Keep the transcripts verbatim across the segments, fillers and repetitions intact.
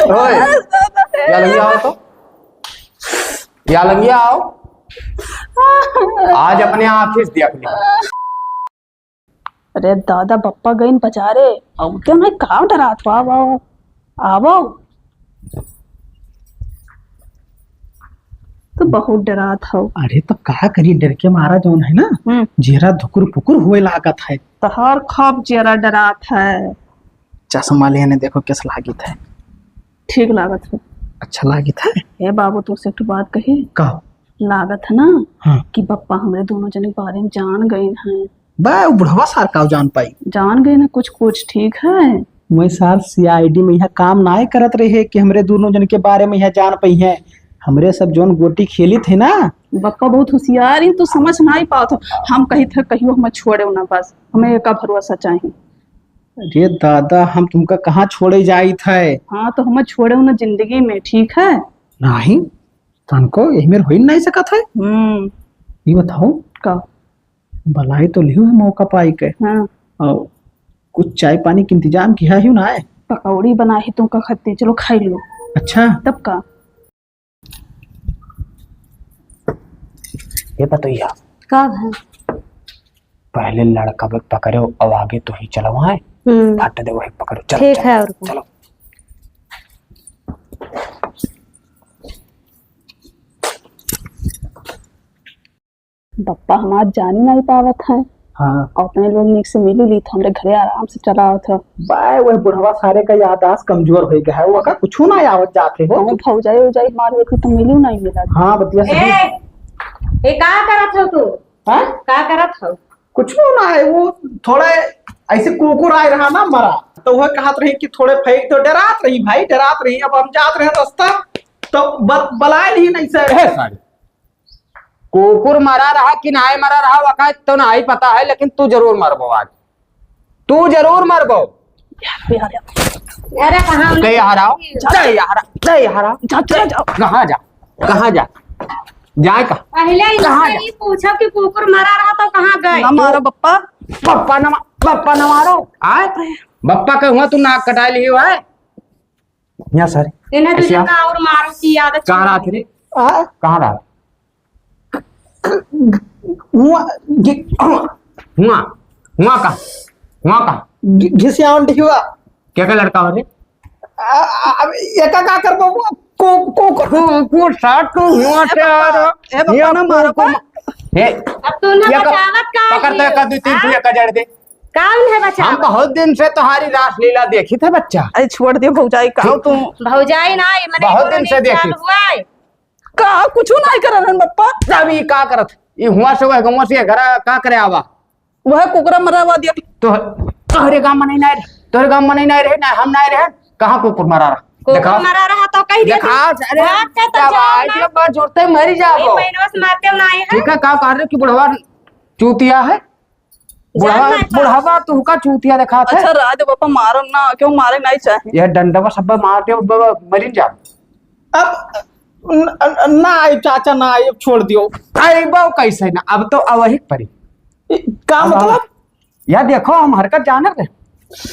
ओए, या लंगिया आओ तो, या लंगिया आओ, आज अपने आँखी से देख ली। अरे दादा, बप्पा गइन बजारे, अउते नहीं का डरात हो, आवो, आवो। तो बहुत डरात हो। अरे तब का करी, डर के मारा जौन है ना, हम्म। जेरा धुकुर पुकुर हुए लागत है। तोहार खब जेरा डरात है। चश्मा लेने देखो कैसा लागित है। ठीक लागत है। अच्छा लागित है। ए बाबू, तुमसे एक ठो बात कही। का? लागत है ना हाँ। कि बप्पा हमरे दोनों जने के बारे में जान गइन हैं। बा, उ बुढ़वा सार का जान पाई? जान गइन हैं कुछ कुछ, ठीक है। वही सार सीआईडी में यहाँ काम नाय करत रहे कि हमरे दोनों जन के बारे में यहाँ जान पाई है। हमरे सब जौन गोटी खेलित है ना। बप्पा बहुत होशियार हैं, तू समझ नाय पावत हो। हम कहित है कहियो हमें छोड़े ना, बस हमें एका भरोसा चाही। अरे दादा, हम तुमका कहाँ छोड़े जाइत है? हाँ, तो हमें छोड़े ना जिंदगी में, ठीक है? नहीं, तनको यही मेर हो ही नहीं सकत है। हम्म। ये बताओ, का? बलाई तो लियो है मौका पाई के। हाँ। और कुछ चाय पानी के इंतजाम किया ही ना है। पकौड़ी बनाई तुमका खत्ती, चलो खाई लियो। अच्छा। तब का? ये बतैया। का है? पहले लड़का बे पकड़ो और आगे तो ही चलवाए। हम्म। फट दे वही पकड़ो, चलो, ठीक चलो, है, और का? चलो। बप्पा हमार जानी नहीं पावत है। हाँ। और अपने लोग नीक से मिली ली तो हमरे घरे आराम से चला आवत है। बाय, वह बुढ़वा सारे का याददाश्त कमजोर हो गया है, वो का कुछ ना आवत जात है वो। अरे भौजाई, उजाई मार होती तो मिली नहीं मिला। हाँ, बतिया सही। ए, ए, का करत हो तू? हाँ? का करत हो? कुछ ना है, वो थोड़ा ऐसे कुकुर आए रहा ना मरा, तो वह कहत रही कि थोड़े फेंक दो, डरात रही भाई, डरात रही। अब हम जात रहे रास्ता, तो ब-, बलाए नहीं, नहीं से। ए, सारी। कुकुर मरा रहा कि नाय मरा रहा, वका तो नाय पता है, लेकिन तू जरूर मरबो आज, तू जरूर मरबो। अरे कहाँ? ते यहाँ रहो, ते यहाँ रहो, ते यहाँ रहो। जा, चला जाओ। कहाँ जा, कहाँ जा, जाए का? पहले इनसे कहाँ जा? ये पूछो कि कुकुर मरा रहा तो कहाँ गए? ना मारो बप्पा। बप्पा न मा-, बप्पा न मारो। आए? बप्पा के हुआ तू नाक कटा ली हुआ है। यहाँ सर। इन्हें ऐसे दुनिया आओ। का और मारो की आदत कहाँ छुड़ा रहा दी। थे रे? आ? कहाँ रहा? हुआ, घि-, हुआ, हुआ का? हुआ का? घि-, घिसियावन ढिवा। क्या का लड़का हो रे? आ, आ, अब एका का करबो? को, को, को, को, को साथ तो हुआ ए से आ बप्पा, रहा। ए बप्पा, ये ना को, मारो को बा। मा-, हे, अब तू ना ये का, बचावत का पकड़ तो ही? एका दो तीन हाँ? ठो एका जड़ दे। कौन है बचावत? हम बहुत दिन से तुम्हारी रासलीला देखी थे बच्चा। अरे छोड़ दे भौजाई, का ठीक। तू? भौजाई ना, ये मने बहुत दिन से देखी। हुआ है। का कुछ नाहीं करत हन बप्पा। तब ई का करत? ई हुआ से वह गंवा से घरा का करे आवा? वह कुकुरा मरवा दिया। तो तोहरे गांव में नहीं, नहीं रहे, तोहरे गांव में नहीं, नहीं रहे, ना हम नहीं रहे। कहाँ कुकुर मरा रहा? कुकुर दिखाओ। मरा रहा तो कही दे। दिखाओ, अरे, भाग के तो जाओ ना। ये बात जोरते मरी जाओ। ये पैनवा से मारते हो ना आए हैं। ठीक है, का कह रहे हो कि बुढ़वा चूतिया है? बुढ़वा, जानना है का? बुढ़वा तुहका चूतिया देखात है। अच्छा, राज बापा मारो ना, क्यों मारे नहीं चाहे? यह डंडवा सब मार के ब-, ब-, मरिन जा। अब न-, न-, ना आए चाचा, ना आए, अब छोड़ दियो। अइबो कैसे ना, अब तो अवहिक परी। ए, का अब मतलब? हम, या देखो, हम हरकत जानत है।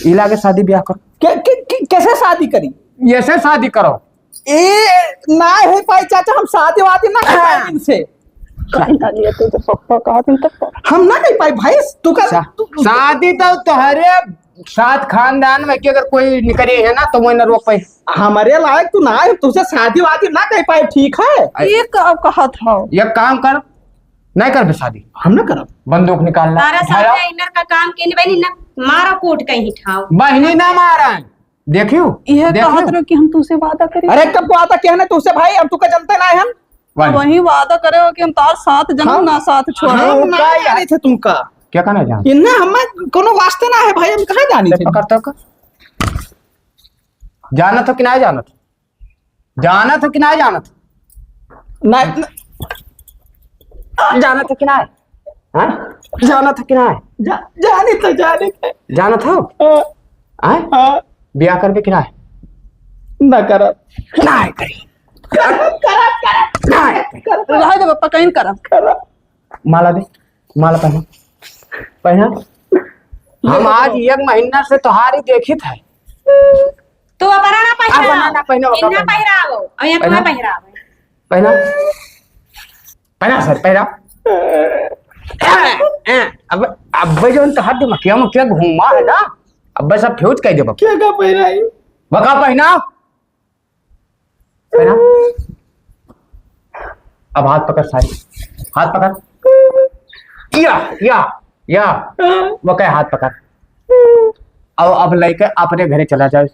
इला के शादी ब्याह करो। के, के, के, कैसे शादी करी? ऐसे शादी करो। ए, ना है पाई चाचा, हम शादी वादी ना कर पाए हाँ। इनसे। काहे ना लिया तू तो पप्पा कहा तुम तब हम ना कर पाए भाई, तू कर, शा-, तू, तू शादी तो तोहरे साथ खानदान में के अगर कोई निकले है ना तो वो ना रोक पाए। हमारे लायक तू ना है, तुझसे शादी वादी ना कर पाए, ठीक है? ये कब कहा था? ये काम कर, नहीं करबे शादी। हम ना करब। बंदूक निकाल ला, तारा उठा ला। सामने इनर का काम के नहीं बनी ना, मारो कूट कहीं ठाव। बहिनी ना मारा। देखियो, यह देखियो। कहत रहो कि हम तुझसे वादा करें। अरे, कब वादा किया ना तुझसे भाई? हम तुका जनते ना है हम। वादा। वही वादा करे हो कि हम तार साथ जन्म हम, ना साथ छोड़े। हम ना का यार? जाने थे तुमका। क्या कहना जान? इन्ना हमें कोनो वास्ते ना है भाई, हम कहाँ जाने ले थे? पकड़ तो का। जानत हो कि ना जानत? जानत हो कि ना जानत? ना, ना। जानत हो कि ना? हाँ? जानत हो कि ना? जा-, जाने तो, जाने तो। जानत हो? हाँ। हाँ? हाँ। ब्याह करबे कि ना? ना करब। ना करी। करब, करब, करब। ना करी। करब। रहे दे बप्पा, कहीं करब। करब। माला दे, माला पहना, पहना। हम आज एक महीना से तोहारी देखित है। तू अपना ना पहना। अपना ना, पहना, इन्हें पहना। पहिरावो, और यहाँ पहना। तुम्हें पहिरावो। पहना। पहना सर, पहना। अब, अब जौन तोहार दिमकिया मुखिया घूमा है ना, अब सब फ्यूज कह देबो। क्या का पहनाई? बका पहना। पहना। अब हाथ पकड़ सारी, हाथ पकड़। या, या, या। वो कहे हाथ पकड़। अब, अब लेके अपने घरे चला जाए,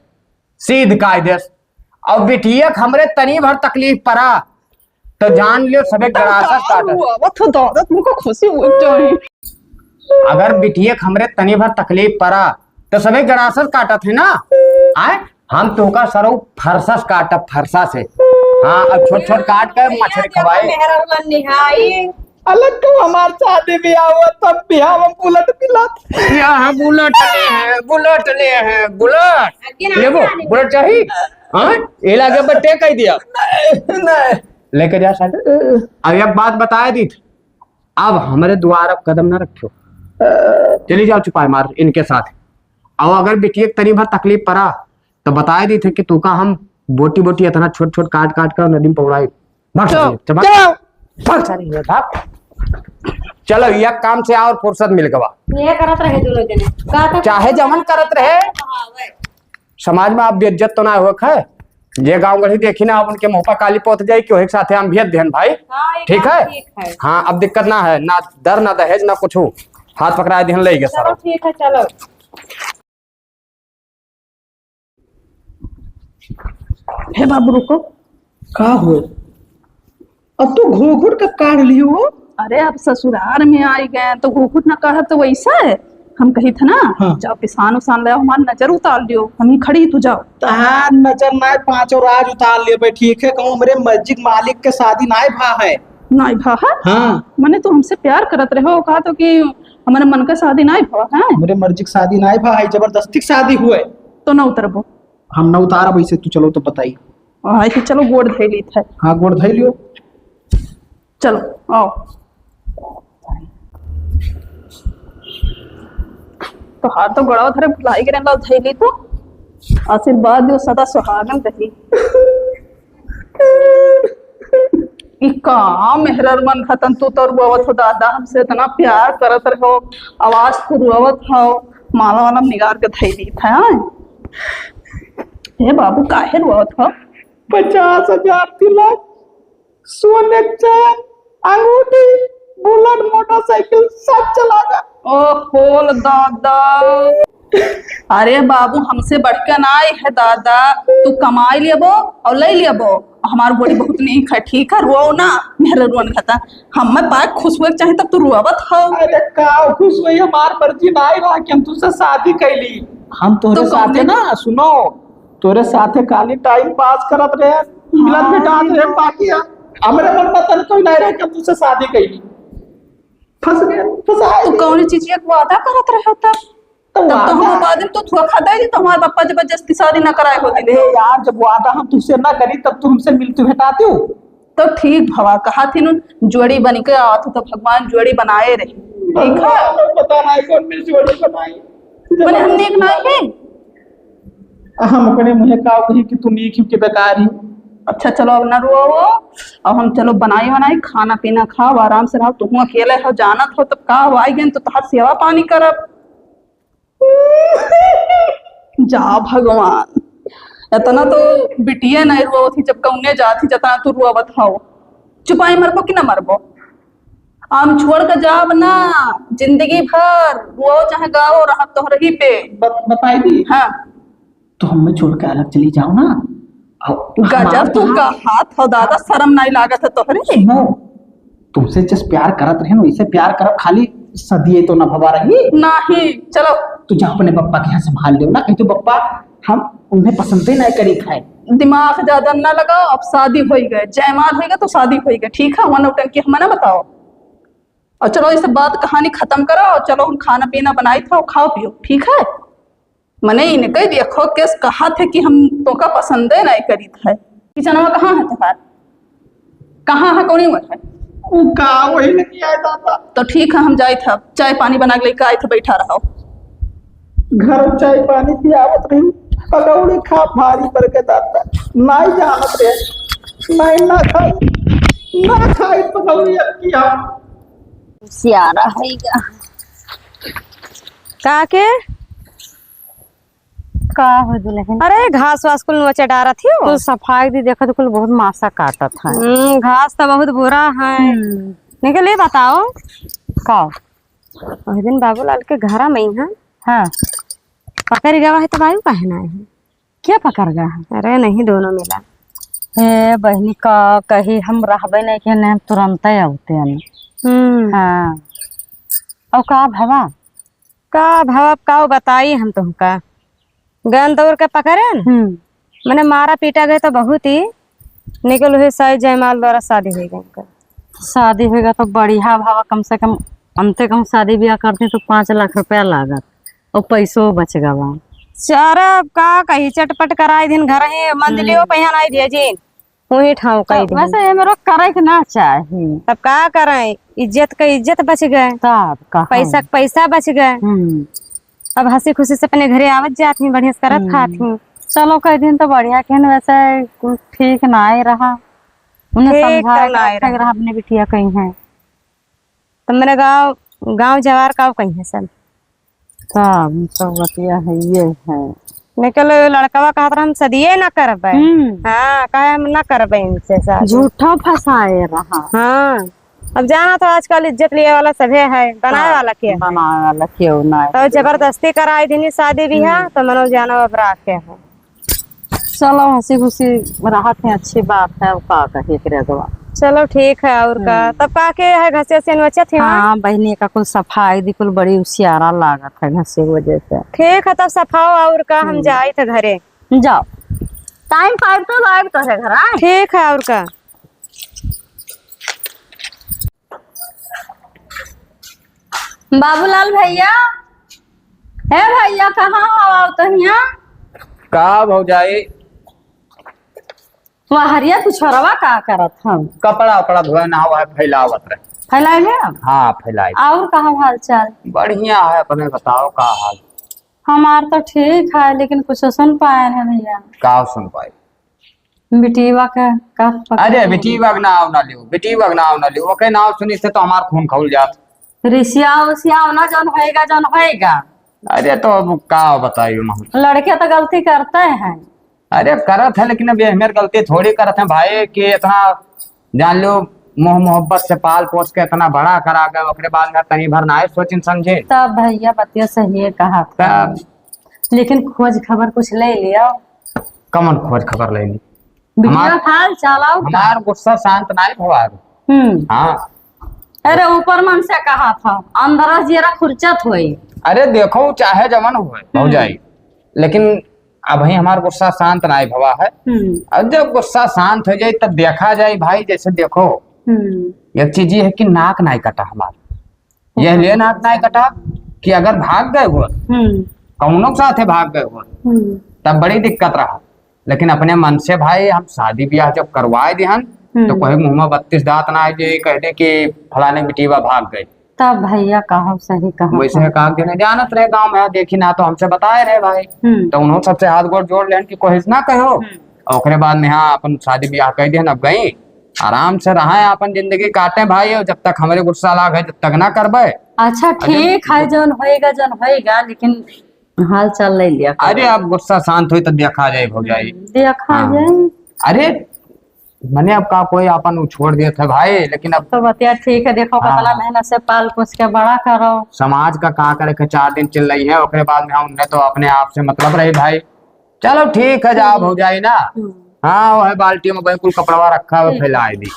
सीध कायदे से। अब बिटिया के हमरे तनी भर तकलीफ पड़ा, तो जान लियो सबे गड़ासा काटत। हुआ, वो तो दौलत मुझको खुशी हो जाए। अगर बिटिया के हमरे तनी भर तकलीफ पड़ा, तो सबे गड़ासा काटत है ना। आए, हम तोहका सरऊ फरसा से काटब, फरसा से। हाँ, अब छोट छोट काट के मछरी खवाए। मेहररुआ निहाई। अलग को हमार शादी ब्याह हुआ, तब ब्याह में बुलेट मिलत। यहाँ बुलेट ले है, बुलेट ले है, बुलेट। लेबो, बुलेट चाही? हाँ? ये लागे बट्टे कह दिया। नहीं, नहीं। लेके जा साले। अब एक बात बताए दी, अब हमरे द्वार अब कदम ना रखियो। चली जाओ चुपाई मार इनके साथ। और अगर बिटिया के तनी भर तकलीफ पड़ा, तो बताए दी थे कि तू का हम बोटी बोटी इतना छोट छोट काट काट कर नदी में पौड़ाई। भाग चलो, साले, चल भाग। चलो। भाग साले, भाग। चलो, यह काम से और फुर्सत मिल गवा। ये करत रहे दोनों जने। का तो चाहे जवन करत रहे। हाँ, वही। समाज में आप बेइज्जत तो ना होख है। जे गाँव गढ़ी देखी ना, अब उनके मुँह पर काली पोत जाई कि वही के साथे हम भेज देहन भाई। हाँ, ये ठीक बात है? ठीक है। हाँ, अब दिक्कत ना है, ना दर, ना दहेज, ना कुछ। हाथ पकड़ा देहन, ले गए चलो, सारा। ठीक है, चलो। हे बाबू, रुको। का हो? अब तू घूघूट कब काढ़ लियो हो? अरे, अब ससुराल में आई गए तो घूघूट ना काढ़ब तो वैसा है। हम कही था ना, हाँ। जाओ पिसान उसान ले आओ, हमार नजर उतार लियो, हम ही खड़ी, तू जाओ। तहार नजर ना, पाँचों राज उतार लेबे, ठीक है? कहूँ हमरे मर्जी के मालिक के शादी ना भा है। नाई भा है? हाँ। मने तू हमसे प्यार करत रहे हो, कहा तो कि हमारे मन का शादी नाई भा है। हमरे मर्जी के शादी नाई भा है, जबरदस्ती के शादी हुए। तो ना उतरबो। हम ना उतारब, ऐसे तू चलो तो बताई। हाँ, ऐसे चलो, गोड़ धइ लीत है। हाँ, गोड़ धइ लियो। चलो, आओ। तोहार तो गोड़वा धरे भुलाई गए, ला धइ ली तो। आशीर्वाद दियो, सदा सुहागन रही। ई का मेहररुअन घतन तू तो रुआवत हो दादा, हमसे इतना प्यार करत रहो, आवाज तू रुआवत हो, माला वाला निगार के धइ ली था। हे बाबू, काहे रुआवत हो? पचास हजार तिलक, सोने के चैन, अंगूठी, बुलेट मोटरसाइकिल सब चला गया। ओहो दादा। अरे बाबू, हमसे बढ़ के नाई है दादा, तू कमाई लेबो और ले लेबो। हमार बड़ी बहुत नीक है, ठीक है, रो ना, मेहररुअन घतन। हमें पाए खुश हुए के चाही, तब तू रुआवत हो। अरे का खुश हुई, हमार मर्जी नाई रहा कि हम तुझसे शादी कैली। हम तोहरे तो साथे कौन ना, सुनो, तोरे साथे खाली टाइम पास करत रहे, मिलत हाँ। भेटात रहे, बाकी है, हमरे मन में तन कोई नहीं रहे कि हम तुझसे शादी कैली। फंस गए, फंसा तू गए। कौन चीज के वादा करत रहे हो तब? तो तब तो वादा हम बाद में तो धोखा दे दी, तो हमारे पापा जबरदस्ती शादी ना कराए होती अरे तो। यार, जब वादा हम तुझसे ना करी, तब तू हमसे मिलती भेटाती हो। तो ठीक भवा, कहा थी नु, जोड़ी बन के आवत हो तो भगवान जोड़ी बनाए रही। ठीक है? भगवान, पता नहीं कौन मेरी जोड़ी बनाई। मने हम नीक ना है? हम अपने मुँहे का कही कि तू नीक ही कि बेकार ही। अच्छा चलो, अब ना रो, अब हम चलो बनाई बनाई खाना पीना खाओ, आराम से रहो। तुम अकेले हो, जानत हो, तब का हो, आई गए तो तोहार सेवा पानी करब। जा भगवान, इतना तो बिटिया नहीं रोवत ही जब कौने जात ही, जितना तू रोवत हो। चुपाई मरबो कि ना मरबो? हम छोड़ के जाब ना, जिंदगी भर रोओ चाहे गाओ, रहब तोहरे ही पे। ब-, बताई दी। हाँ। तो हमें छोड़ के अलग चली जाओ ना। अब गजब हमार तू तो का हाथ हो दादा, शर्म नहीं लागत है तोहरे? सुनो, तुमसे जस प्यार करत रहे ना, वैसे प्यार करब, खाली सदिये तो ना भवा रही। नहीं, चलो। तू जा अपने पप्पा के यहाँ संभाल लेव ना, कहीं तो पप्पा हम उन्हें पसंदे नहीं करी खाए। दिमाग ज्यादा ना लगाओ, अब शादी होई गए, जयमाल होई गए तो शादी होई गए, ठीक है? वहाँ नौटंकी हमें ना बताओ। और चलो, इसे बात कहानी खत्म करो और चलो हम खाना पीना बनाई था, खाओ पियो, ठीक है? मने इनके देखो केस कहा थे कि हम तोका पसंदे नहीं करीत है। किचनवा कहाँ है तुम्हार? कहाँ है, कौनी ओर है? उ का वही लगी आए दादा। तो ठीक है, हम जाइत है, चाय पानी बना के लेके आइत है, बैठा रहो। घर चाय पानी पियावत रही, पकौड़ी खा भारी पड़ के दादा, नाई जानत रे, नाई ना खाई, ना खाई पकौड़ी अब की हम। सियारा है गा। का के? का हो दुल्हन? अरे घास वास कुल नोचे डारत ही हो। कुल सफाई दी, देखत कुल बहुत मासा काटत है। हम्म, घास तो बहुत बुरा है। हम्म। निकल ये बताओ। का? उस दिन बाबूलाल के घरा में ही है। हाँ। पकड़ गवा है तो बायू काहे ना है? क्या पकड़ गया है? अरे नहीं, दोनों मिला। हे बहनी, का कही, हम रहबे नहीं के, नहीं हम तुरंत ही आते हैं। हम्म। हाँ। और का भवा? का भवा, का बताई हम तुमका? गन दौड़ के पकड़े न? हम्म। मने मारा पीटा गए तो बहुत ही निकल हुए, साई जयमाल द्वारा शादी हो गई उनका। शादी होगा तो बढ़िया भवा, कम से कम अंते कम शादी ब्याह करती तो पाँच लाख रुपया लागत और पैसो बच गवा। अरे अब का कही, चटपट कराई दिन घर ही मंदिलियो हम्म। पहिया नहीं भेजी, वही ठाव कही तो दिन। वैसे ये मेरे करे के ना चाही। तब का करें, इज्जत का इज्जत बच गए, तब का पैसा का पैसा बच गए। हम्म। अब हंसी खुशी से अपने घरे आवत जात ही, बढ़िया से करत हम्म। खात ही। चलो कह दिन तो बढ़िया के न, वैसे कुछ ठीक ना आए रहा, उन्हें ठीक समझाए तो ना आए रहा। रहा अपने बिटिया कहीं है। तो मेरे गाँव, गाँव जवार का कहीं है सब। सब तो बतिया है, ये है। निकल लड़कवा कहत रहा, "हम सदिये ना करबे।" हम्म। हाँ, कहे, "हम ना करबे इनसे शादी।" झूठा फंसाए रहा। हाँ, अब जाना तो आजकल इज्जत लिए वाला सभे है, बनाए हाँ, वाला के है? बनाए वाला केहू ना है। तो जबरदस्ती कराई दिनी शादी बियाह, हम्म। तो मनो जानो अब राखे है। चलो, हंसी खुशी रहत है, अच्छी बात है, अब का कहे के रे अगवा। चलो, ठीक है, और का? हम्म। तब का के है, घसे से नोचत है, हाँ? हाँ, बहनी का कुल सफाई दी, कुल बड़ी उसियारा लागत है घसे की वजह से। ठीक है, तब सफाओ, और का, हम हम्म। जाई थे घरे। जाओ, टाइम पाइब तो लाइब तोहरे घर, आए? ठीक है, और का? बाबूलाल भैया, हे भैया, कहाँ हो? आओ तो हियाँ। का भौजाई? वहरिया तू छोरवा का करत हम? कपड़ा उपड़ा धोए ना हुआ है, फैलावत रहे। फैलाए में? हाँ, फैलाए। और का हाल चाल? बढ़िया है, अपने बताओ का हाल? हमार तो ठीक है, लेकिन कुछ सुन पाए हैं भैया। का सुन पाए? बिटिया का, का पकड़ अरे, है? बिटिया का नाव ना लियो, बिटिया का नाव ना लियो। ओके नाव सुनी से तो हमार खून खौल जात। रिसिया उसिया ना, जौन होएगा, जौन होएगा। अरे, तो अब का बताइयो हम? लड़के तो गलती करते हैं। अरे, करत है, लेकिन अब ये हमार गलती थोड़ी करत है भाई कि इतना जान लो, मोह मोहब्बत से पाल पोस के इतना बड़ा करा गए, ओकरे बाद में तनी भर ना सोचिन समझे। तब भैया बतिया सही है कहा था। तब लेकिन खोज खबर कुछ ले लिया। कमन खोज खबर ले ली? बिटिया हमार, हाल चाल आओ का? हमार गुस्सा शांत नाई भवा। हम्म। हाँ। अरे ऊपर मन से कहा था, अंदर जीरा खुरचत होई। अरे देखो, चाहे जमन होए, हो हम्म। जाई, लेकिन अबहीं हमार गुस्सा शांत नाई भवा है। हम्म। अब जब गुस्सा शांत हो जाई, तब देखा जाई भाई। जैसे देखो, हम्म। एक चीज ये है कि नाक नाई कटा हमार, यह ले नाक नाई कटा कि अगर भाग गए हो, हम्म। कौनो के साथे भाग गए हो, हम्म। तब बड़ी दिक्कत रहा। लेकिन अपने मन से भाई हम शादी ब्याह जब करवाए दिहन, हम्म। तो कोई मुँह में बत्तीस दांत ना आए जे कह दे कि फलाने बिटिया भाग गई। तब भैया कहो, सही कहो। वैसे कहा के नहीं जानत रहे गाँव में, देखी ना तो हमसे बताए रहे भाई। हम्म। तो उन्होंने सबसे हाथ गोड़ जोड़ लेन कि कोई ना कहो। हम्म। और ओकरे बाद में हाँ अपन शादी ब्याह कर दिहन, अब गई आराम से रहे, अपन जिंदगी काटे भाई, और जब तक हमरे गुस्सा लाग है, जब तक ना करबे। अच्छा, अच्छा, ठीक है, जौन होएगा, जौन होएगा, लेकिन हाल चाल ले लिया करो। अरे, अब गुस्सा शांत होई, तब देखा जाए, भौजाई। हम्म, देखा हाँ। जाए। अरे, मने अब का कोई अपन उ छोड़ दिए थे भाई, लेकिन अब तो बतिया ठीक है, देखो, हाँ। कितना मेहनत से पाल पोस के बड़ा करो। समाज का का करे के चार दिन चिल्लाई है, ओकरे बाद में हम, उन्हें तो अपने आप से मतलब रही भाई। चलो, ठीक है, जाओ, हम्म। भौजाई ना। हम्म। हाँ, वह बाल्टी में भाई कुल कपड़वा रखा है, ठीक। फैलाए दी।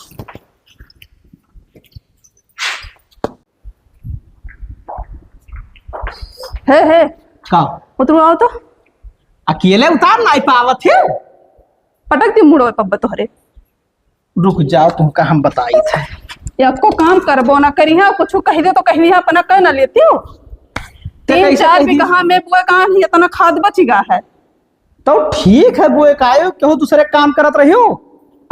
हे, हे। का? उतरो आओ तो। अकेले उतार नाई पावत है। पटक दी मुड़ो पब्बा तोहरे। रुक जाओ, तुमका हम बताई थे। एको काम करबो ना करी है, कुछ कह दे तो कह दिया, अपना कह ना लेती हो। ते तीन कैसे चार कह दी? बीघा में बुआ का ही इतना खाद बच गया है। तो ठीक है, बुए कायो, केहू दूसरे काम करत रहियो,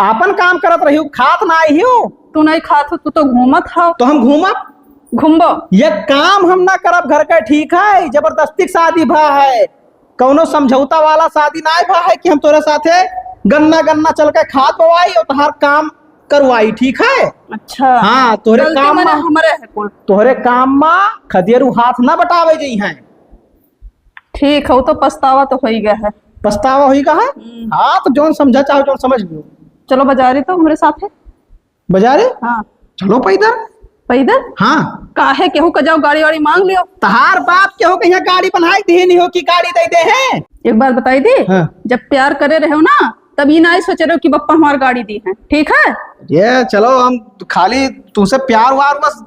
आपन काम करत रहियो, खात ना आइयो। तू नहीं खात हो, तू तो घूमत हो। तो हम घूमब? घूमबो। ये काम हम ना करब घर के, ठीक है? जबरदस्ती के शादी भा है, कौनो समझौता वाला शादी नाहीं भा है कि हम तोरे साथे गन्ना गन्ना चल के खाद बोवाई और तोहार काम करवाई, ठीक है? अच्छा। हाँ, तोहरे गलती काम मने मा, हमरे है कुल। तोहरे काम मा खदेरू हाथ ना बटावे जइहैं। ठीक है, वो तो पछतावा तो होई गया है। पछतावा होई गया है? हम्म। हाँ, तो जौन समझा चाहो, जौन समझ लियो। चलो बाजारे तो हमरे साथे। बाजारे? हाँ। चलो पैदल। पैदल? हाँ। काहे, केहू का जाओ गाड़ी वाड़ी मांग लियो। तहार बाप केहू के यहाँ गाड़ी बनाई दी नहीं हो कि गाड़ी दे दे है? एक बात बताई दी, हाँ। जब प्यार करे रहे हो ना, तब ई नाहीं सोचे रहे हो कि बप्पा हमार गाड़ी दी है, ठीक है? ये चलो, हम खाली तुमसे प्यार वार, बस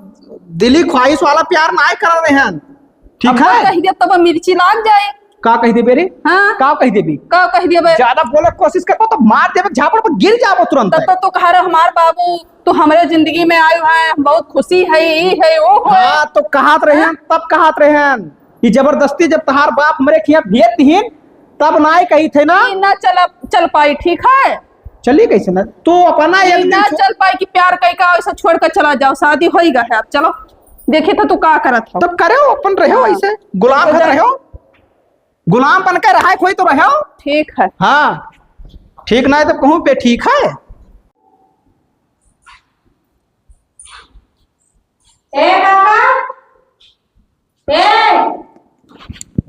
दिली ख्वाहिश वाला प्यार नाहीं कर रहे हैं, ठीक अब है? कह दिया तब मिर्ची लाग जाए। का कह देबे रे? हाँ। का कह देबे? का कह देबे? ज्यादा बोले कोशिश करबो तो मार देबे, झापड़ पर गिर जाबो तुरंत। तब तो तू कह रहे, "हमार बाबू, तू हमरे जिंदगी में आयो है, हम बहुत खुशी है, ई है, ओ है।" हाँ, तो कहत रहे हैं, हाँ? तब कहत रहे हैं। ई जबरदस्ती जब तहार बाप हमरे खिया भेज दिहिन, तब नाय कही थे ना। ई ना चल, चल पाई, ठीक है? चली कैसे ना? तू अपना ई एक दिन ना छो- चल पाई कि प्यार कई का ऐसा छोड़ के चला जाओ, शादी होई गया है, अब चलो। देखी तो तू का करत हो। तब करे हो, अपन रहे हो हाँ। ऐसे, गुलाम तो बन जा। रहे हो। गुलाम बन के रहा है कोई तो रहो। ठीक है। हाँ, ठीक ना है तो कहूँ पे ठीक है। ए काका, ए,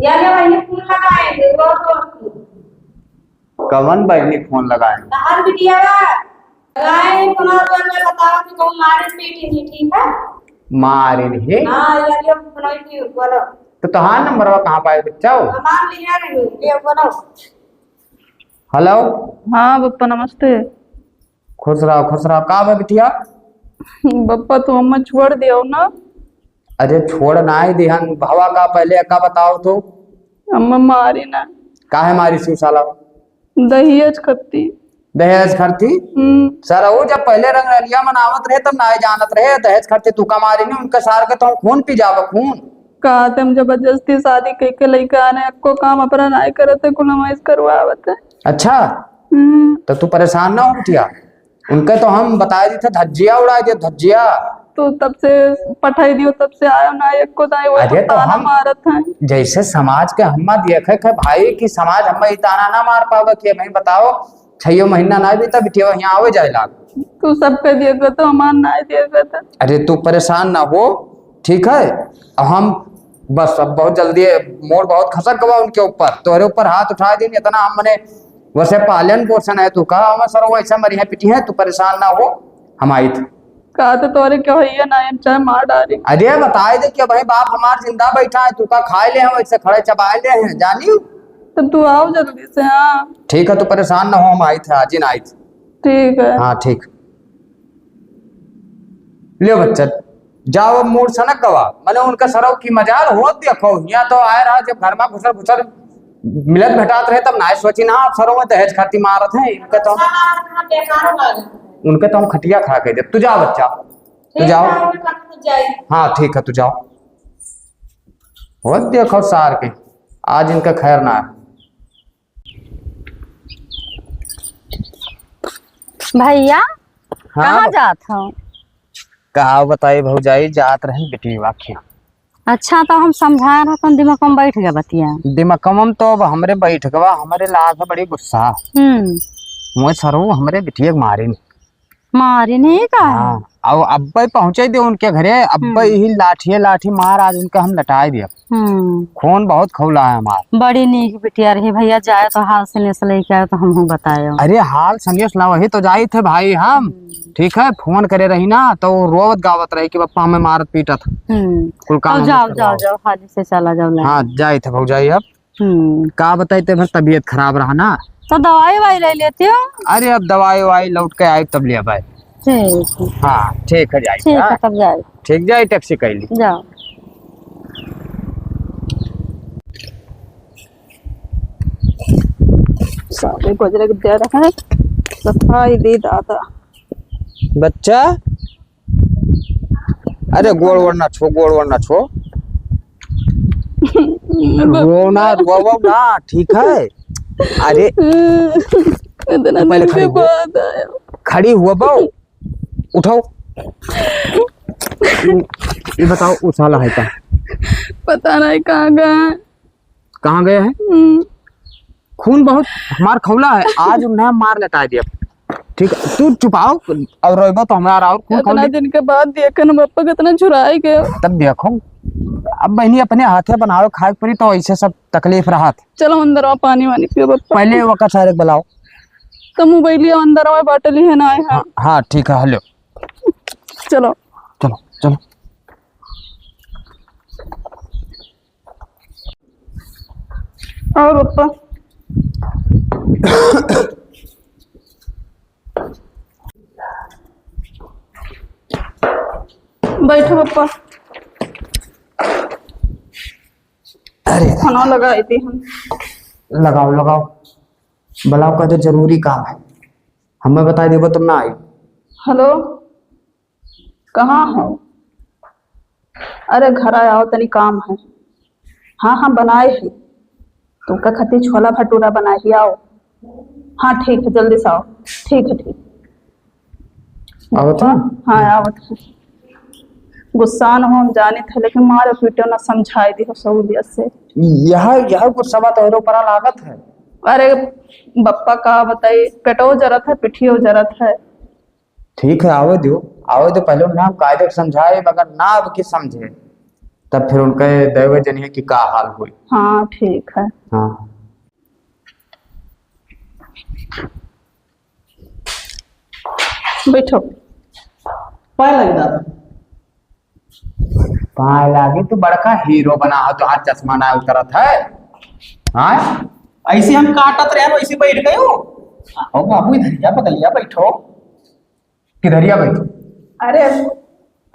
या ले वही फोन लगाए, देखो तो। कवन बहिनी फोन लगाए? तहार बिटिया बा। लगाए, फोन और में बताओ कि कहूँ मारे पीटी नहीं, ठीक है? मारे नहीं? हाँ, या ले फोन आई थी, बोलो। तो तोहार नंबरवा कहाँ पाए बच्चा हो? हमार लिया नहीं, ये बोलो। हेलो। हाँ बप्पा, नमस्ते। खुश रहो, खुश रहो। का बा बिटिया? बप्पा, तू अम्मा छोड़ दियो ना। अरे छोड़ ना ही दिहन, भवा का पहले का बताओ तो। अम्मा मारी ना। काहे मारी सु साला? दहेज खत्ती। दहेज खर्ची? हम्म। सरऊ जब पहले रंगरलिया मनावत रहे, तब नाय जानत रहे, दहेज खर्ची तू का मारी नहीं, उनके सार के तो खून पी जाबो, खून। का ते हम जबरदस्ती शादी कइके लइके आने, अक्को काम अपना नाय करत है, कुल हमाइस करवावत है। अच्छा। हम्म। तो तू परेशान ना हो बिटिया, उनके तो हम बताए दी थे, धज्जिया उड़ाए दिए, धज्जिया। तो तब से पठाई दियो, तब से आयो ना, एको दाई वो अरे तो ताना हम मारत है। जैसे समाज के हम देखे थे भाई कि समाज हम ई ताना ना मार पावे कि भाई बताओ, छयो महीना ना बीता बिटिया यहाँ आवे जाए लाग। तू सबके दिएगा तो हमार ना दिएगा तो। अरे तू परेशान ना हो, ठीक है? अब हम बस अब बहुत जल्दी मोड़ बहुत खसक गवा उनके ऊपर, तोहरे ऊपर हाथ उठा दिन इतना हम मने वैसे पालन पोषण है तू का, हम सर वैसे मरी है पिटी है, तू परेशान ना हो, हम आई थे। का तो तोरे क्या होइए ना, हम चाहे मार डाली। अरे बताए दे कि भाई बाप हमार जिंदा बैठा है, तू का खाए ले हैं, वैसे खड़े चबाए ले हैं, जानी? तो तू आओ जल्दी से, हाँ। ठीक है, तू परेशान ना हो, हम आई थे, आज ही ना आई थे। ठीक है। हाँ, ठीक। ले बच्चा, जाओ अब मूड़ सनक गवा, मने उनका सरव की मजाल होत देखो, यहाँ तो आए रहा जब घर में घुसर घुसर मिलत भेटात रहे तब नाय सोची ना, आप सरव में दहेज खाती मारत हैं, इनका तो उनके तो हम खटिया खड़ा कर दे। तू जा बच्चा, तू ठीक जाओ। है, मैं कल खुद जाई। हाँ ठीक है, तू जाओ। वो देखो सार के, आज इनका खैर ना है। भैया, हाँ। कहाँ जात हो? का बताई भौजाई, जात रही बिटिया खिया। अच्छा, तो हम समझाए रहतन, दिमाग में बैठ गया बतिया। दिमाग में तो अब हमरे बैठ गवा, हमरे लाग है बड़ी गुस्सा। हम्म। मोए सरऊ हमरे बिटिया के मारिन। मारिन ही का है? हाँ, अब अब्बे पहुँचे दे उनके घरे, अब्बे हम्म। ही लाठिए लाठी मार आज उनका हम लटाए दिया। हम्म। खून बहुत खौला है हमार। बड़ी नीक बिटिया रही भैया, जाए तो हाल सनेस लेके आए तो हमहू बतायो। अरे हाल सनेस ला वही तो जाई थे भाई हम। हम्म। ठीक है, फोन करे रही ना तो वो रोवत गावत रही कि पप्पा हमें मारत पीटत। हम्म। कुल काम तो जाओ, जाओ, जाओ, हाली से चला जाओ, हाँ, जाई थे भौजाई अब। हम्म। का बताई, ते भर तबीयत खराब रहा ना। तो दवाई वाई ले लेती हो। अरे, अब दवाई वाई लौट के आई, तब ले भाई। ठीक है। हाँ, ठीक है, जाई, ठीक है, हाँ। तब जाई। ठीक, जाई, टैक्सी कर ली। जाओ। सारे बजरे के दे रहा है, सफाई दे दादा। बच्चा, अरे गोड़ वोड़ ना छो, गोड़ वोड़ ना छो। रो ना, रो, रो ना, ठीक है। अरे इतना पहले दिन खड़ी के हो। बाद आया। खड़ी हुआ बहू, उठाओ। ये बताओ, वो साला है का? पता नहीं कहाँ गया है। कहाँ गया है? हम्म। खून बहुत हमार खौला है, आज उन्हें मार लेटाइ दिया। ठीक है, तू चुपाओ, और रोइबो तो हमारा और खून इतना खौली। दिन के बाद देखे न बप्पा, कितना झुराई गए। तब देखो, अब बहनी अपने हाथे बनावे खाए परी तो ऐसे सब तकलीफ रहत। चलो अंदर आओ, पानी वानी पियो बप्पा। पहले वका सारे बुलाओ। तो मोबाइलिया अंदर आओ, बाटली है ना आए हैं। हाँ, हाँ, ठीक है, हेलो। चलो। चलो, चलो। आओ बप्पा। बैठो बप्पा। अरे। खाना लगाई थी हम। लगाओ, लगाओ। बुलाओ, का तो जरूरी काम है। हमें बताइ देबो तब ना आई। हेलो, कहाँ हो? अरे घर आओ, तनी काम है। हाँ, हाँ, बनाए है। तुमका खातिर छोला भटूरा बनाए है, आओ। हाँ, ठीक है, जल्दी से आओ। ठीक है, ठीक। आवत है? हाँ, आवत है। गुस्सा न हो, हम जानित है, लेकिन मारो पीटो ना, समझाए दिहो सहूलियत से। यह, यह गुस्सा बात और ऊपर लागत है। अरे बप्पा का बताई, पेटो जरत है, पिठियो जरत है। ठीक है, आवे दो, आवे दो, पहले उन्हें हम कायदे से समझाए, मगर ना अब की समझे, तब फिर उनके देवे जनिए कि का हाल हुई। हाँ, ठीक है। हाँ। बैठो। पाए लग दादा। पाए लागी, तू बड़का हीरो बना हो, तोहार चश्मा ना उतरत है। हाँ? ऐसे हम काटत रहे, वैसे बैठ गए हो। आओ बाबू, इधरिया बगलिया बैठो। किधरिया बैठो? अरे,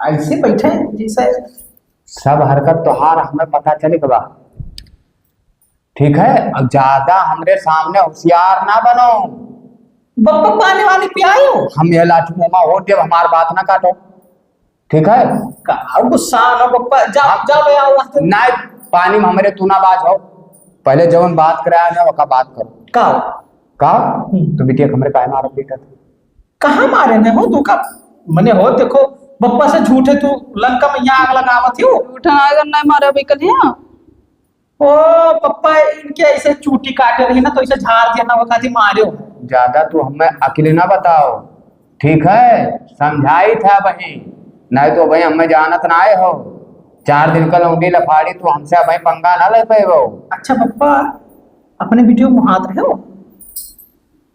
ऐसे बैठे जैसे। सब हरकत तोहार हमें पता चले के बा। ठीक है, अब ज्यादा हमरे सामने होशियार ना बनो। बप्पा, पानी वानी पियायो। हम यह लाठी मुंह मा होत देब, हमार बात ना काटो। ठीक है? का गुस्सा ना बप्पा, जाओ, हाँ। जाओ, ले आओ वहाँ से। नहीं, पानी में हमरे तू ना बाज हो। पहले जवन बात कराया ना, वका बात करो। का? का? हम्म। तो बिटिया हमरे काहे मारत बैठा था? कहाँ मारे ने हो तू का? मने हो देखो, बप्पा से झूठे तू लंका में यहाँ आग लगावत हो। झूठा आग नहीं मारे अभी कल यहाँ। ओ पप्पा, इनके ऐसे चूटी काटे रही ना, तो ऐसे झाड़ दिया ना, वो कहती मारे हो। ज्यादा तू हमें अकिल ना बताओ, ठीक है? समझाई था वही, नहीं तो वही हमें जानत ना आए हो। चार दिन का लौंडी लफाड़ी, तू हमसे वही पंगा ना ले पाएबो। अच्छा पप्पा, अपने बिटियो में हाथ रहे हो?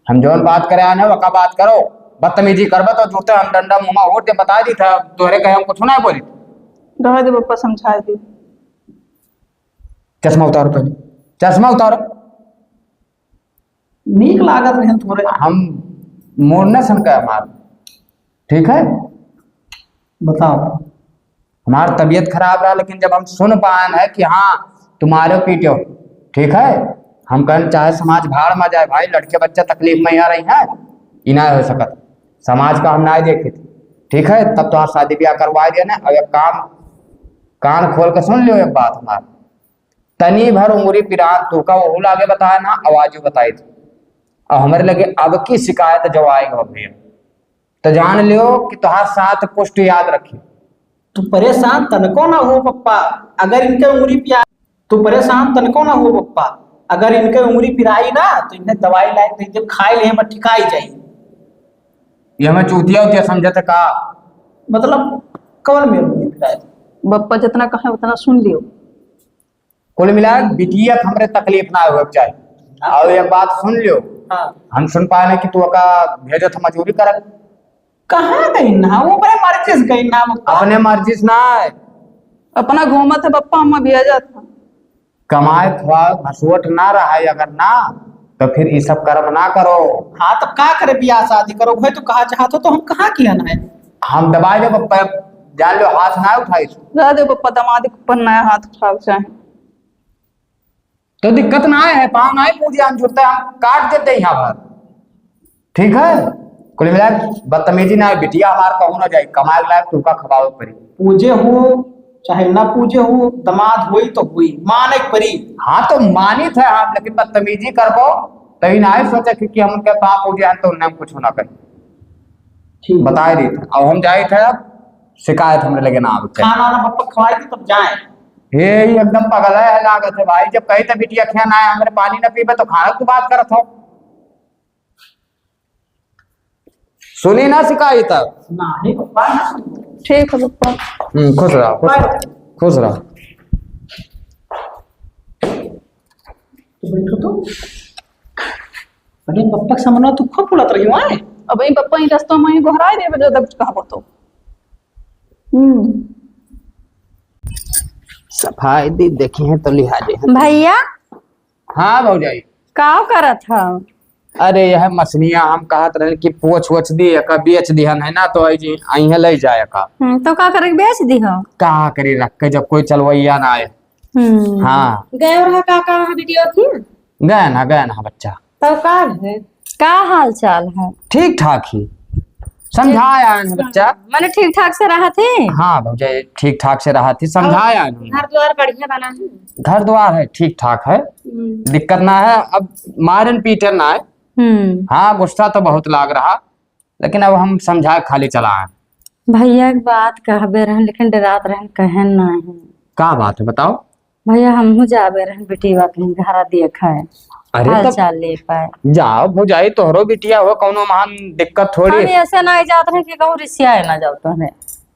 हम जौन बात करे आने, वका बात करो। बदतमीजी करबा तो जूते हम डंडा मुंह में ओढ़ के बता दी था, तोहरे कहे हम कुछ ना बोली। रहे दे पप्पा, समझाए दे। चश्मा उतारो पहले, चश्मा उतारो। नीक लागत रहे थोड़े। हम मोड़ने सन का मार, ठीक है? बताओ। हमार तबीयत खराब रहा, लेकिन जब हम सुन पाएन है कि हाँ, तुम्हारे पीटो, ठीक है, हम कहन चाहे समाज भाड़ में जाए भाई, लड़के बच्चे तकलीफ में यहाँ रही हैं, ई ना हो सकत, समाज का हम ना देखित, ठीक है, तब तो शादी ब्याह करवा दिया ना। अब एक काम, कान खोल के सुन लियो एक बात हमार, तनी भर उंगरी पिरान तू का ओहू लागे बताए ना, आवाजो बताई थी। अब हमारे लगे अब की शिकायत जो आएगा भैया, तो जान लियो कि तोहार सात पुष्ट याद रखी। तू परेशान तनको ना हो पप्पा, अगर इनके उंगरी पिया, तू परेशान तनको ना हो पप्पा, अगर इनके उंगरी पिराई ना तो इन्हें दवाई लायक दे दे, खाए ले बस ठिकाई जाई। ये हमें चूतिया उतिया समझत का? मतलब कौन में उंगरी पिराई? बप्पा जितना कहे उतना सुन लियो। कुल मिला के बिटिया के हमरे तकलीफ ना होवे के चाही। हाँ। और एक बात सुन लियो, हाँ। हम सुन पाए ना कि तू ओका भेजत ह मजूरी करत। कहाँ गई ना? वो अपने मर्जी से गई ना, वो अपने मर्जी से ना है। अपना घूमत है बप्पा, हम भेजत है। कमाए खुआ भसोट ना रहा है अगर ना, तो फिर ये सब कर्म ना करो। हाँ, तो का करे, बियाह शादी करो, भाई तू कहा चाहत हो तो हम कहाँ किया ना है। हम दबाए दे बप्पा, जान लो हाथ ना उठाई। जा दे बप्पा, दामाद के ऊपर नया हाथ उठावे चाहे। तो दिक्कत ना है, पाँव ना है, पूजे हम जुड़ते हैं, हम काट देते हैं यहाँ पर। ठीक है, कुल मिला के बदतमीजी ना है, बिटिया हमार कहूँ ना जाए, कमाए लायक तुमका खवावे पड़ी। पूजे हो चाहे ना पूजे हो, दामाद होई तो होई, माने के पड़ी। हाँ तो मानित है हम, लेकिन बदतमीजी करबो तो ई ना सोचे कि, कि हम उनके पाँव पूजे हैं तो उन्हें हम कुछ ना करें। ठीक। बताए दी थे, अब हम जाए थे, अब शिकायत हमरे लगे ना आवे। खाना ना बप्पा खवाई थी तब जाए। ये ही एकदम पगला है लागत है भाई, जब कही त बिटिया खिया ना आए, हमरे पानी ना पीबे तो खाना की बात करत हो। सुनी ना सिकाई तब। नहीं पप्पा, ना सुनबो। ठीक है पप्पा। हम्म, खुश रहो, खुश रहो, खुश रहो। तो बैठो तो। अरे पप्पा के सामने तू खूब बोलत रही हो, आए? अब ई पप्पा ई रस्ता में ही गोहराई देबे, ज्यादा कुछ कहबो तो। हम्म। सफाई दी देखी है तो लिहाजे है। भैया। हाँ भौजाई। का करत ह? अरे यह मछलियाँ हम कहत रहे कि पोछ वोछ दी, एका बेच दिहन है ना, तो आई जी, अइहे ले जाए का। हम्म, तो का करे, बेच दिहो? का करी रख के, जब कोई चलवैया ना आए। हम्म। हाँ। गए रहा का, का रहा बिटिया थी? गए ना, गए ना बच्चा। तब का है? का हाल चाल है? ठीक ठाक ही। समझाए आए हैं बच्चा। माने ठीक ठाक से रहत ही? हाँ भौजाई, ठीक ठाक से रहत ही, समझाए आए हैं। घर द्वार बढ़िया बना है? घर द्वार है, ठीक ठाक है, हम्म। दिक्कत ना है। अब मारन पीटन ना है। हम्म। हाँ, गुस्सा तो बहुत लाग रहा, लेकिन अब हम समझाए खाली चला आए। भैया एक बात कहबे रहन, लेकिन डरात रहन, कहन नाही। का बात है, बताओ। भैया, हमहू जाबे रहन बिटिया के घरा देखे, अरे हाल तब चाल ले पाए। जाओ भौजाई, तोहरो बिटिया हो, कौनो महान दिक्कत थोड़ी। हम ऐसे ना जात रहे कि कहूँ रिसियाए ना जाओ तोहरे।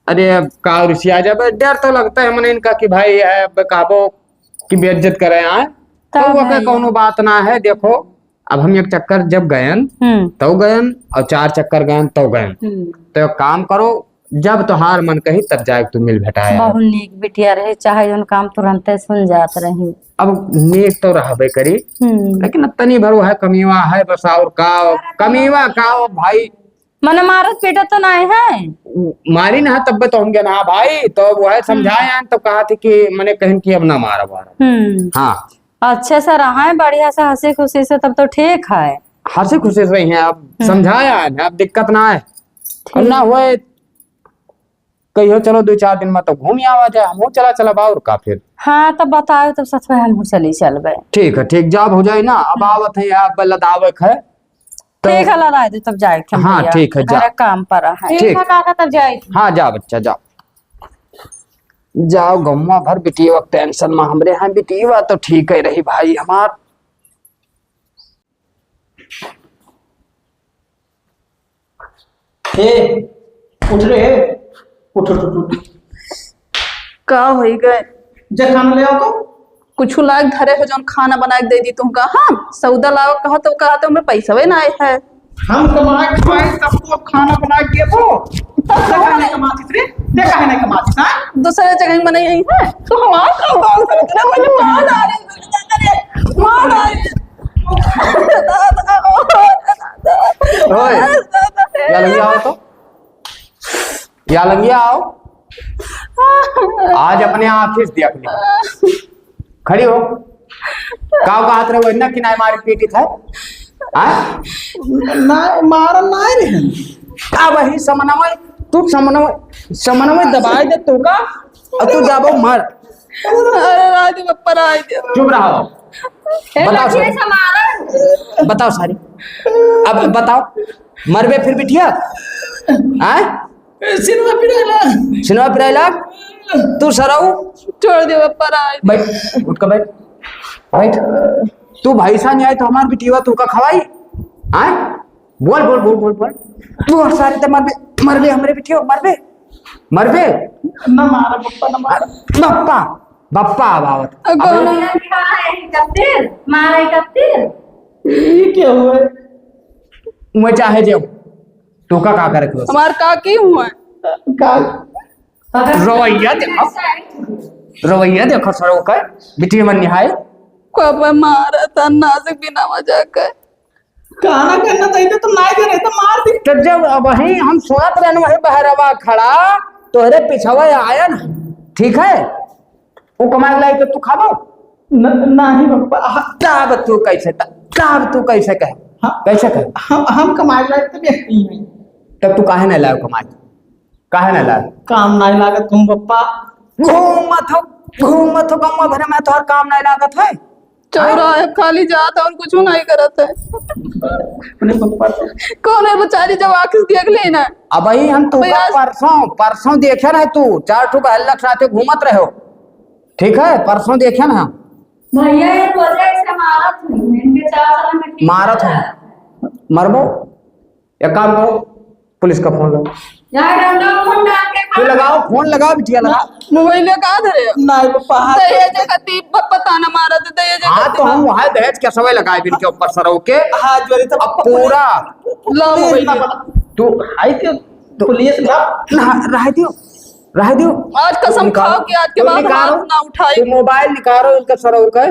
अरे अब का रिसिया जाबे, डर तो लगता है मने इनका कि भाई है, अब कहबो कि बेइज्जत करे आए, तो तो वो के भैया। कौनो बात ना है। देखो, अब हम एक चक्कर जब गयन, हम्म। तो गयन, और चार चक्कर गयन, तो गयन। हम्म। तो एक काम करो, जब तोहार मन कही, तब जाए तू मिल भेटाए। बहुत नीक बिटिया रहे, चाहे जौन काम तुरंते सुन जात रही। अब नीक तो रहबे करी, हम्म। लेकिन अब तनी भर वो है, कमीवा है बस, और का, कमीवा का हो भाई? मने मारत पीटत तो नाहीं है? मारी ना, तब तो हम गए ना भाई, तो वो है समझाए हम्म। आन, तो कहा थी कि मने कहन कि अब ना मारा, मारा। हम्म। हाँ। अच्छे से रहा है, बढ़िया से, हंसी खुशी से, तब तो ठीक है। हंसी खुशी से रही हैं, अब हम्म। समझाए आन, अब दिक्कत ना है। अब ठीक। ना होए, कहियो चलो दो चार दिन में तो घूम आवा जाए, हमहू चला चलब, और का फिर। हाँ, तब बताओ, तब साथ में हमहू चली चलबे। ठीक है, ठीक, जब हो जाए ना, अब हम्म। आवत है, आप लदावे के है। तो ठीक है, लदाए दे, तब जाए के हम हाँ, भैया। ठीक है, जा। घरे काम पर है। ठीक ठीक। है काका, तब जाए के। हाँ, जा बच्चा, जा। जाओ, गौवा भर बिटिया के tension में हमरे हैं, बिटिया तो ठीक है रही भाई हमार। ए, उठ रे, उठ, उठ, उठ, उठ। का होई गए? जा खाना ले आओ तो। कुछ लाग धरे हो जौन खाना बना के दे दी तुमका। हाँ, सौदा लाओ कहा तो कहा तो हमें पैसवे ना आए है। हम कमा के खाए तब तो अब खाना बना के देबो। तब देखा कहाँ नहीं कमाती रे, देखा है नहीं कमाती, हाँ? दूसरे जगह में नहीं आई है। तो हमारा काम कौन सा इतना बड़ी मार आ रही है, मार आ रही है। ओए, या लंगिया आओ तो। या लंगिया आओ। आज अपने आँखी से देख ली। खड़ी हो। का कहत रहे, वही ना कि नाय मारी पीटी था? हाँ? ना, मारा नाय रहे। का वही समनवय, तू समनवय, समनवय दबाए दे तू का? और तू जाबो मर। अरे राज बप्पा राज। चुप रहो। ए, बताओ लड़की सारी। ऐसा मारा। बताओ सारी। अब बताओ, मरबे फिर बिटिया? आय? सिनवा पिराइला। सिनवा पिराइला? तू सरऊ? छोड़ दे बप्पा राज। बैठ, उठ के बैठ। बैठ। तू भैंसा नहीं आए तो हमार बिटिया तू का खवाई? आय? बोल, बोल, बोल, बोल, बोल। तू और सारी ते मरबे, मरबे हमरे बिटिया, मरबे। मरबे? ना मारा बप्पा, ना मारा। बप्पा, बप्पा अब आवत। अब अबे कौन है? मारा इकतीस, मारा इकतीस। ये क्या हुआ है? मैं चाहे जेऊ, तोका का करे के बस? हमार का की हुआ है? का? रवैया देखो, रवैया देखो सरो का, बिटिया मन निहाय। को अब मारा था नाजुक बिना वजह का। कहना करना चाहिए तो ना करे तो मार दी। तो जब अबही हम सोत रहन वही बहरवा खड़ा, तोहरे पिछवा आयन, ठीक है, वो कमाए लाई तो तू खाबो? न-, नहीं बप्पा, ह-, तब तू कैसे, त-, तब तू कैसे कहे? हाँ, कैसे कहे? हम, हम कमाए लाई तो नहीं है। तब तू काहे नहीं लायो कमाए? काहे ना लाग? काम नाय लागत कहूँ बप्पा। घूमत हो, घूमत हो, गौवा भरे में तोहर काम नाय लागत है। चौराहे खाली जात है और कुछ नहीं करत है। अपने बप्पा तो। कौन है बेचारी जब आँख से देख ले ना? अबही हम तू भैया। परसों, परसों देखे रहे तू, चार ठो बहल्लक साथे घूमत रहो। ठीक है, परसों देखे ना हम। भैया, ये रोजे ऐसे मारत हुई, इनके चार साल में ठीक मारत है। हुई। मरबो, एक काम करो, पुलिस का फोन लगाओ। यार, डंडा फोन डाल के तू लगाओ, फोन लगाओ, बिटिया, लगाओ। मोबाइल का धरे? नहीं, वो पहाड़ दहेज का तीन प-, पता न मारा तो दहेज का हाँ, तो तीन हम वहाँ दहेज के सवै लगाए इनके ऊपर सरऊ के। हाँ, जोरी तो अब पूरा ला मोबाइल ना बना। तू आई के तो पुलिस ना, ना, रह दियो, रह दियो। आज कसम निकालो। खाओ कि आज के बाद हाथ ना उठाई। तू मोबाइल निकालो इनका सरऊ का।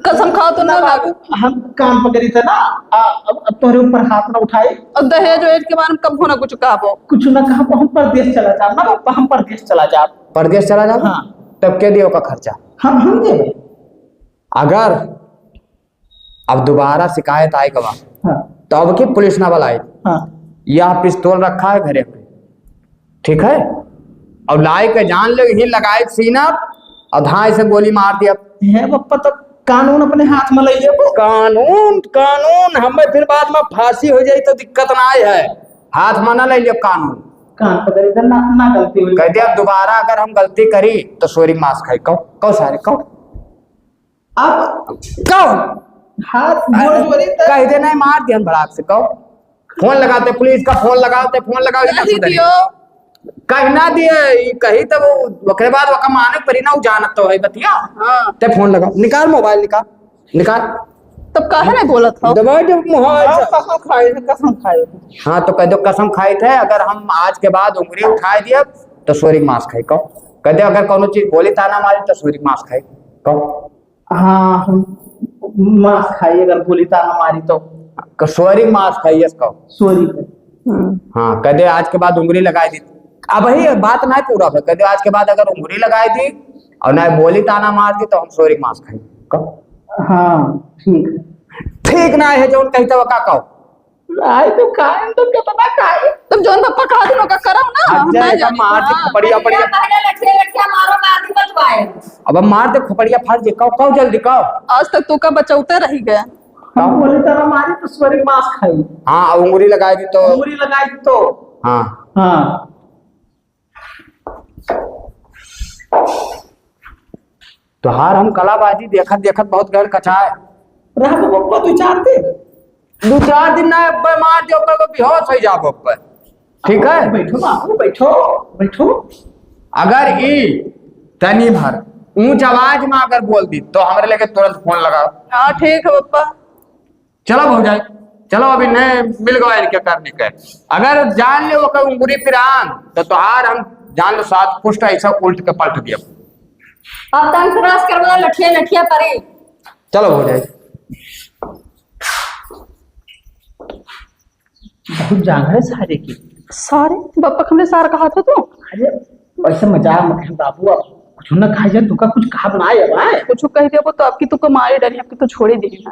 कसम खाओ तो ना ना लागू। बाबू, हम काम पकड़ी थे ना, आ, अब, अब तोहरे ऊपर हाथ ना उठाई। अब दहेज वहेज के बारे में कबो ना कुछ कहबो। कुछ ना कहबो, हम परदेस चला जाब ना बाबा, हम परदेस चला जाब। परदेस चला जाब? हाँ। तब के दियो का खर्चा? हम, हम देबे। अगर अब दोबारा शिकायत आए के बाद, हाँ। तो अब की पुलिस ना बुलाई। हाँ। यह पिस्तौल रखा है घरे पे, ठीक है? और लाई के जान ले, यही लगाए सीना और धाई से गोली मार दिया। हे बप्पा, तो कानून अपने हाथ में ले लेबो। कानून, कानून हमें फिर बाद में फांसी हो जाई तो दिक्कत ना आए है, हाथ में ना ले लियो कानून। कान पकड़ इधर ना, ना गलती हुई। कह दिया दोबारा अगर हम गलती करी तो सोरी मांस खाई। कहो, कहो सारे, कहो। अब कहो। हाथ जोड़ जोड़ी त कह दे नहीं, मार दिया भड़ाक से, कहो। फोन लगाते, पुलिस का फोन लगाते, फोन लगाओ, इधर नहीं से उधर। दियो। कह ना दिए, ई कही तब वो, ओकरे बाद ओका माने परी ना, उ जानत तो है बतिया। हाँ। ते फोन लगा, निकाल मोबाइल, निकाल, निकाल। तब काहे नहीं बोलत हो? दबा दे मुँह हाँ, ऐसा। कसम खाई, कसम खाई। हाँ, तो कह दो, "कसम खाई थे, अगर हम आज के बाद उंगली उठाए दिए, तो सोरी मांस खाई।" कहो, कह दे, "अगर कोनो चीज बोली ताना मारी, तो सोरी मांस खाई।" कहो। हाँ, हम मांस खाई, अगर बोली ताना मारी तो। क-, सोरी मांस खाई, यस कहो। सोरी खाई। हम्म। हाँ, कह दे, "आज के बाद उंगली लगाई दी।" अब वही बात ना पूरा है, कह दे, "आज के बाद अगर उंगली लगाई दी और ना बोली ताना मार दी, तो हम सोरी मांस खाई।" कहो। हाँ, ठीक है। ठीक ना है, जौन कही तब का कहो। आई तो खाए, तो कितना खाए? तब जौन बप्पा कहा दिन ओका करब ना, हम अच्छा, ना एकदम जानी। मार दे हाँ। खपड़िया, खपड़िया। पहले लठिया, लठिया मारो, मार दी बचवाए। अब हम मार दे खपड़िया फाड़ दे, कहो, कहो जल्दी कहो। आज तक तू का बचौते रही गए। हम बोली ताना मारी तो सोरी मांस खाई। हाँ, अब उंगली लगाई दी तो। उंगली लगाई दी तो। हाँ। हाँ। तोहार हम कलाबाजी देखत देखत बहुत गैर कचाए। रह गो बप्पा दू चार दिन। दू चार दिन ना, अब्बे मार दे, ओकर बेहोश हो जाबो अब्बे। ठीक है? बैठो बाबू, बैठो, बैठो। अगर ई तनी भर ऊंच आवाज में अगर बोल दी, तो हमरे लगे तुरंत फोन लगाओ। हाँ, ठीक है बप्पा। चलो भौजाई, चलो, अभी नए मिल गवा इनके करने के। अगर जान ले ओकर उंगरी पिरान, तो तोहार हम जान लो सात पुष्ट ऐसा उल्ट के पलट दिया। अब तंग क्रॉस करवा लठिया लठिया परे। चलो भौजाई। बहुत जांगर है सारे की। सारे? बप्पा हमरे सार कहा था तू? अरे, वैसे मजाक मत कर बाबू, अब कुछ ना कहा जाए, तुका कुछ कहा बनाए अब, आए? कुछ कह दिया वो तो आपकी तुका मारे डरी, आपकी तो छोड़े देना।